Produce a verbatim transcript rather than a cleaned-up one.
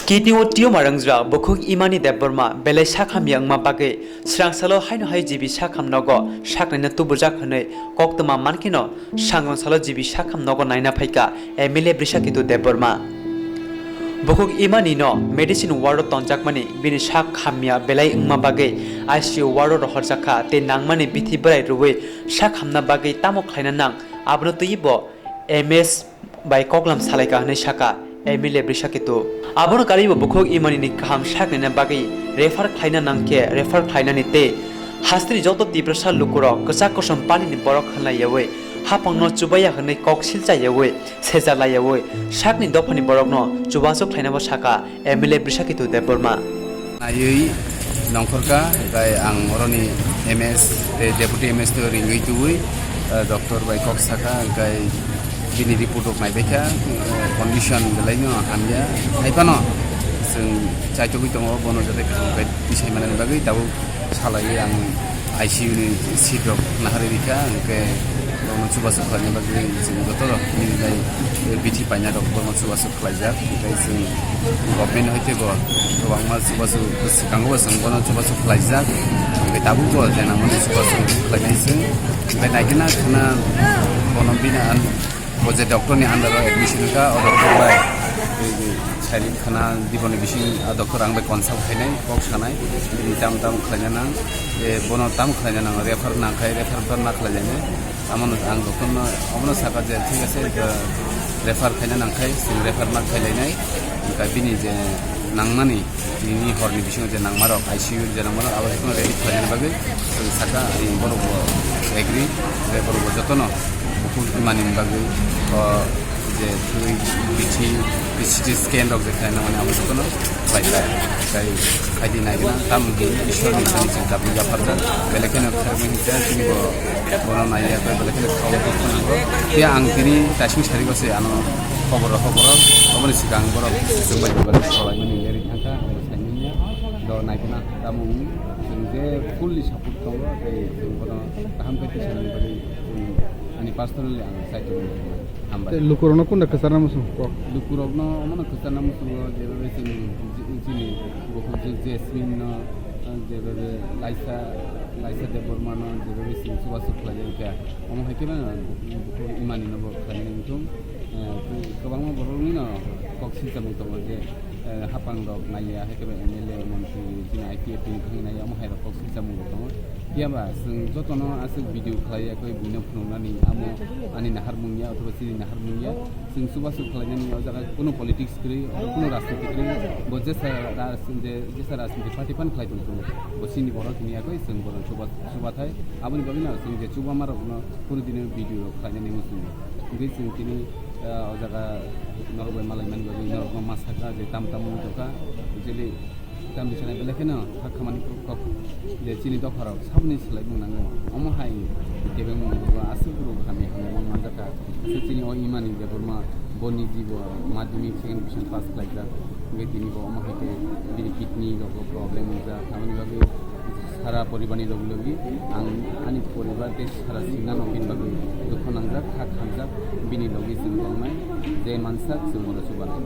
Kidney o tumor wngjak bukhuk Imani Debbarma belai sak hamya wngma bagwi swrang salo haino hai G B sak ham nogo sak naina tubujak hwnwi koktwma mankheno, sangrong salo G B sak ham nogo naina phaikha M L A Brishaketu Debbarma. Bukhuk Imani no medicine ward o tonjakmani bini sak hamya belai wngma bagwi I C U ward o rohorjakha tei nangmani bithi bwrai rwui sak hamna bagwi tamo khlaina nang, abono twiwi bo M S bai koklam salaikha hwnwi sakha M L A Brishaketu. Abono karwibo bukhuk Imani ni kaham sak naina bagwi refer khlaina nangkhe refer khlainani tei hasteni joto Tiprasa lukurok kwchak kosom panini borok hwnlaiyaui haphangno chubaiya hwnwi kok silchayaui sejarlaiyaui sakni dophani borokno chubachu khlainabo sakha M L A Brishaketu Debbarma. Naiwi nongkhorkha, hwnkhe ang oroni M S tei Deputy M S tei ringwi tubui, eh, doctor bai kok sakha, hwnkhe bini report rok naibaikha, eh, condition belaino hamya. Haiphano chwng chaitogwi tongo, bono jate kaham khe tisai manani bagwi tabuk salaiwi ang I C U ni seat rok naharwi rikha, hwnkhe bono chubachu khlaina bagwi chwng joto rok nini bai bithi paina rok bono chubachu khlaijak, hwnkhe chwng government hai teibo kwbangma chubachu swkango bo chwng bono chubachu khlaijak, hwnkhe tabukbo je nangmani chubachu khlainai chwng, hwnkhe naikhe na khwna bono bini ang bo je doctor ni under o admission wngkha, o doctor bai tei sari khwna diboni bising a doctor ang bai consult khainai, kok sanai, bini tam tam khlaina nang, je bono tam khlaina nang, refer nang khai, refer ba ma khlailainai. Amoni ang doctor no omono sakha je, thik ase, eh, refer khaina nang khai, chwng refer ma khailainai, hwnkhe bini je nangmani, nini horni bisingo je nangmarok, I C U je nangmarok, abo jotono ready khlaina bagwi chwng sakha, ani borok bo agree, je borok bo jotono bukhuk manini bagwi, o, je twi bithi, C T scan rok je khlaina mani abo jotono khlai kha. Tei khaidi nai gana tam hwnkhe Ishwar ni thani chwng tabuk yapharjak. Belai kheno kharmani hwnkhe chini bo bono naiya khe belai kheno khaui tongkha nango. Phiya ang tini taising sari o se ano khobor rok, khobor rok, oboni swkang borok chwng bai khe belai kholai mani leri thangkha, ang saimanya. Do nai gana tamo wng chwng je fully support tongo, tei chwng bono kaham khe tisanani bagwi chwng ani personally ang chai tongo. Hambai. Tei lukurokno kunda kwcharna muchung kok? Lukurokno omono kwcharna muchungo, jebebe chini, chini bukhuk je Jasmine no, jebebe Laisa, Laisa Debbarma no, jebebe chini chubachu khlai kha. Omo hai khe no bukhuk Imani no bo khlai mani muchung. Eh, kwbangma borok ni no kok silchamung tongo je, eh, haphang rok naiya, hai khe bo M L A, montri, chini I P F ni thangwi naiya, omo hai rok kok silchamung rok tongo. Phiya ba chwng jotono aswk video khlai ya khe buino phunuknani amo ani naharmung ya othoba chini naharmung ya. Chwng chubachu khlainani o jaga kuno politics kwrwi, kuno rajniti kwrwi, bo jesa ra-, je-, jesa rajniti party phan khlai tong tongo. Bo chini borok hini ya khe chwng bono chuba-, chubathai. Aboni bagwi no chwng je chubama rokno kuno dino video rok khlainani muchungo. Hwnkhe chwng tini, ah, o jaga norok bai malai mani bagwi norokno ma sakha je tam tam wngwi tongkha. Jeli Tamni sanai belai kheno kha khamani kok, kok je chini dopharok saboni swlaimung nango. Omo hai kebengmung bo aswk borok hamya hamya mang manjakha. Aswk chini o Imani Debbarma bo niji bo madhyamik second division pass khlaijak. Hwnkhe tini bo omo hai khe bini kidney rogo problem wngjak. Aboni bagwi sara poribarni logi logi ang ani poribar tei sara singnano bini bagwi dukhu nangjak, kha khamjak, bini logi chwng tongnai, je mansak chwng bono chubanai.